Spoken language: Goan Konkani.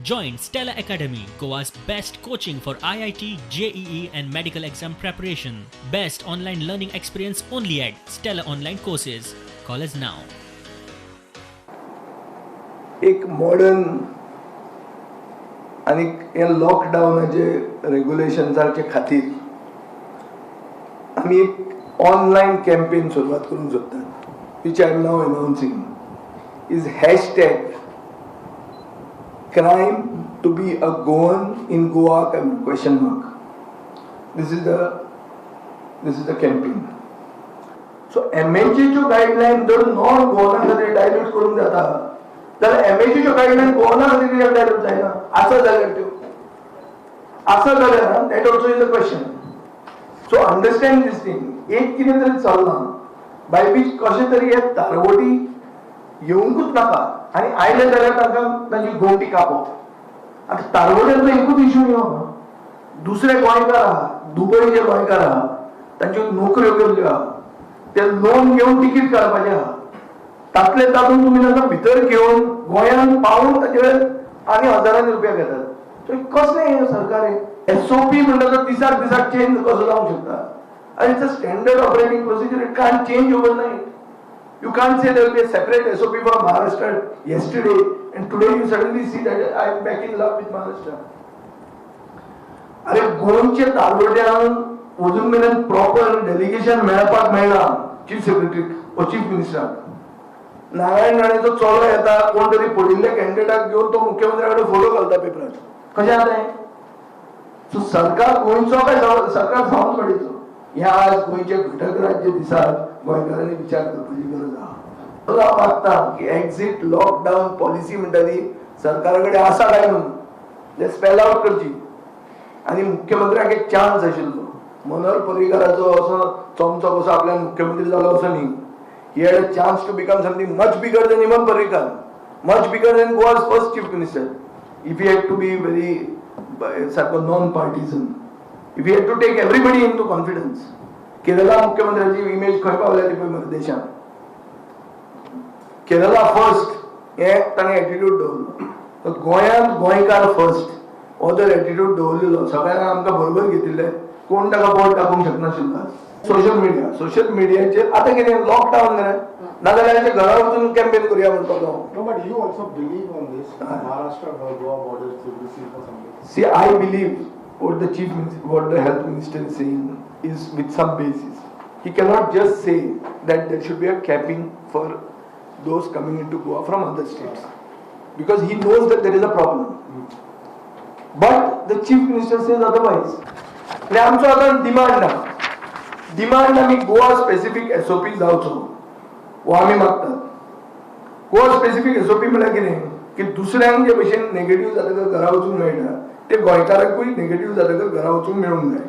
Join Stella Academy, Goa's best coaching for IIT, JEE, and medical exam preparation. Best online learning experience only at Stella Online Courses. Call us now. एक मॉडर्न आनी हे लॉकडावनाचे रेगुलेशन्साचे खातीर आमी एक ऑनलायन कॅम्पेन सुरवात करूंक सोदतात, which I am now announcing is #CrimeToBeAGoanInGoa question mark. This is the campaign. So एमएचएच्यो गायडलायन जर नॉन गोवना खातीर डायल्यूट करूंक जाता जाल्यार एमएचएच्यो गायडलायन गोवना खातीर कित्याक डायल्यूट जायना? आसा जाल्यार त्यो आसा जाल्यार ना, that also is a question. So understand this thing. एक कितें तरी चल्लां बाय वीच कशें तरी हे तारवटी येवंकूच नाका आनी आयले जाल्यार तांकां तांची गोमटी कापप. आतां तारवट्यांचो एकूच इशू न्ही हो. दुसरे गोंयकार आहा, दुबयचे गोंयकार आहा, तांच्यो नोकऱ्यो केल्ल्यो आहा, ते लोन घेवन तिकीट काडपाचें आहा. तातले तातूंत तुमी तांकां भितर घेवन गोंयांत पावून ताचे कडेन आनी हजारांनी रुपया घेतात. सो कसलें हें सरकार? एसओपी म्हणटा तो दिसाक दिसाक चेंज कसो जावंक शकता? आनी it's a standard operating procedure. It can't change overnight. You can't say there will be a separate SOP for Maharashtra yesterday and today you suddenly see that I am back in love with Maharashtra. अरे, गोंयचे तारवट्यांक अजून मेरेन प्रॉपर डेलिगेशन मेळपाक मेळना चीफ सेक्रेटरीक ओ चीफ मिनिस्टराक. नारायण राणेचो चलो येता, कोण तरी पडिल्ल्या कॅन्डिडेटाक घेवन तो मुख्यमंत्र्या कडेन फोटो घालता पेपरार. कशें जाता हें? सो सरकार गोंयचो काय सरकार सावंतवाडीचो? ह्या आज गोंयचे घटक राज्य दिसाक गोंयकारांनी विचार करपाची गरज आहा. हांव मागता की एक्झिट लॉकडावन पॉलिसी म्हणटा ती सरकारा कडेन आसा काय म्हणून ते स्पेल आउट करची. आनी मुख्यमंत्र्याक एक चान्स आशिल्लो. मनोहर पर्रीकाराचो असो चमचो कसो आपल्यान मुख्यमंत्री जालो असो न्ही. He had a chance to become something much bigger than even Parrikar, much bigger than Goa's first chief minister. If he had to be very सारको non partisan, if he had to take everybody into confidence. Kerala मुख्यमंत्र्याची इमेज खंय पावल्या ती पळय मरे देशांत. केरला फर्स्ट हे ताणें एटिट्यूड दवरलो. तर गोंयांत गोंयकार फर्स्ट हो जर एटिट्यूड दवरलेलो, सगळ्यांक आमकां बरोबर घेतिल्ले, कोण ताका बोट दाखोवंक शकनाशिल्लो. सोशल मिडिया, सोशल मिडियाचेर आतां कितें लॉकडावन रे, नाजाल्यार आमच्या घरा वचून कॅम्पेन करुया म्हणपाक हांव. No, but you also believe on this. Maharashtra Goa borders should be sealed for some days. See, I believe what the chief minister, what the health minister is saying is with some basis. He cannot just say that there should be a capping for those coming into Goa from other states, because he knows that there is a problem. But the chief minister says otherwise. आनी आमचो आतां डिमांड आहा. डिमांड आमी गोवा स्पेसिफीक एसओपी जावचो हो आमी मागतात. गोवा स्पेसिफीक एसओपी म्हळ्यार कितें की दुसऱ्यांक जे भशेन नेगेटीव जातकच घरा वचूंक मेळटा, ते गोंयकारांकूय नेगेटीव जातकच घरा वचूंक मेळूंक जाय.